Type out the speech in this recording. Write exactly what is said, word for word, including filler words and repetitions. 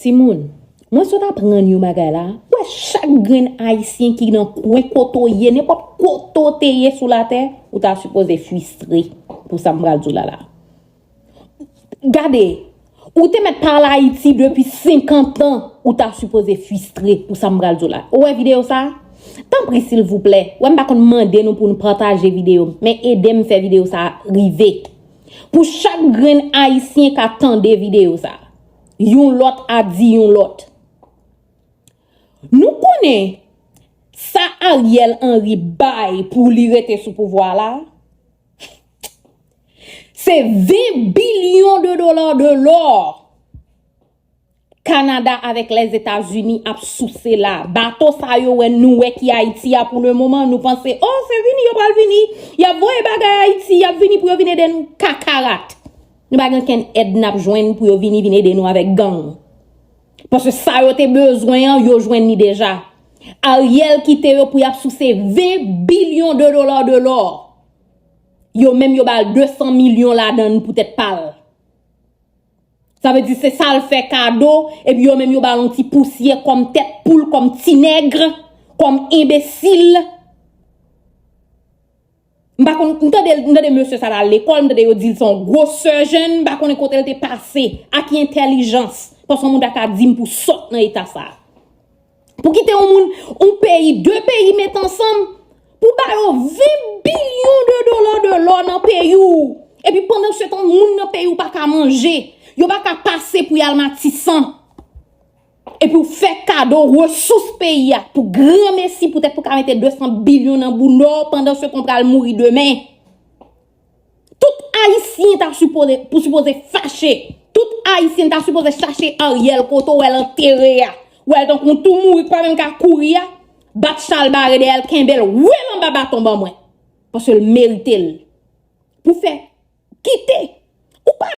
Timoun, mwen sot aprann yon bagay la. Wè, chak grenn Ayisyen ki nan kwen kote w ye, nenpòt kote w te ye sou latè, ou ta sipoze fwistre pou sa m pral di w la la. Gade, ou te mèt pale Ayiti depi senkant an, ou ta sipoze fwistre pou sa m pral di w la. Ou wè videyo sa? Tanpri, silvouplè, wè m pa konn mande nou pou nou pataje videyo, men ede m fè videyo sa rive. Pou chak grenn Ayisyen ka tande videyo sa, yon lòt a di yon lòt. Nou konnen sa Ariel Henry bay pou li rete sou pouvwa la, se ven bilyon de dola de lò Kanada avèk Lèzetazini ap souse la. Bato sa yo wè nou wè ki Ayiti a pou le moman, nou panse, oh, se vini yo pral vini. Y ap voye bagay Ayiti, y ap vini pou yo vin ede nou. Kakarat. Nou pa gen okenn èd n ap jwenn pou yo vini vin ede nou avèk gang. Paske sa yo te bezwen an, yo jwenn li deja. Ariel kite yo pou y ap souse ven bilyon de dola de lò. Yo menm yo ba l de san milyon ladan l poutèt pa l. Sa vle di se sa l fè kado, epi yo menm yo ba l yon ti pousyè kòm tèt poul, kòm ti nèg, kòm enbesil. M pa konn, m tande, m tande mesye sa t al lekòl, m tande yo di l se yon gwo surgeon, m pa konnen kote l te pase, ak ki entèlijans. Paske yon moun ta ka di m pou sòt nan eta sa. Pou kite yon moun, yon peyi, de peyi met ansanm, pou ba yo ven bilyon de dola de lò nan peyi w. Epi pandan se tan, moun nan peyi w pa ka manje. Yo pa ka pase pou y al Matisan. Epi w fè kado resous peyi a pou granmesi poutèt pou ka mete de san bilyon nan bounda w pandan se tan w pral mouri demen. Tout Ayisyen ta sipoze, pou sipoze fache. Tout Ayisyen ta sipoze chache Ariel kote w wè l antere a. W wè l tankou yon tou mouri k pa menm ka kouri a. Bat chalbare dèyè l, kenbe l, wè l anba baton ban mwen. Paske l merite l. Pou fè kite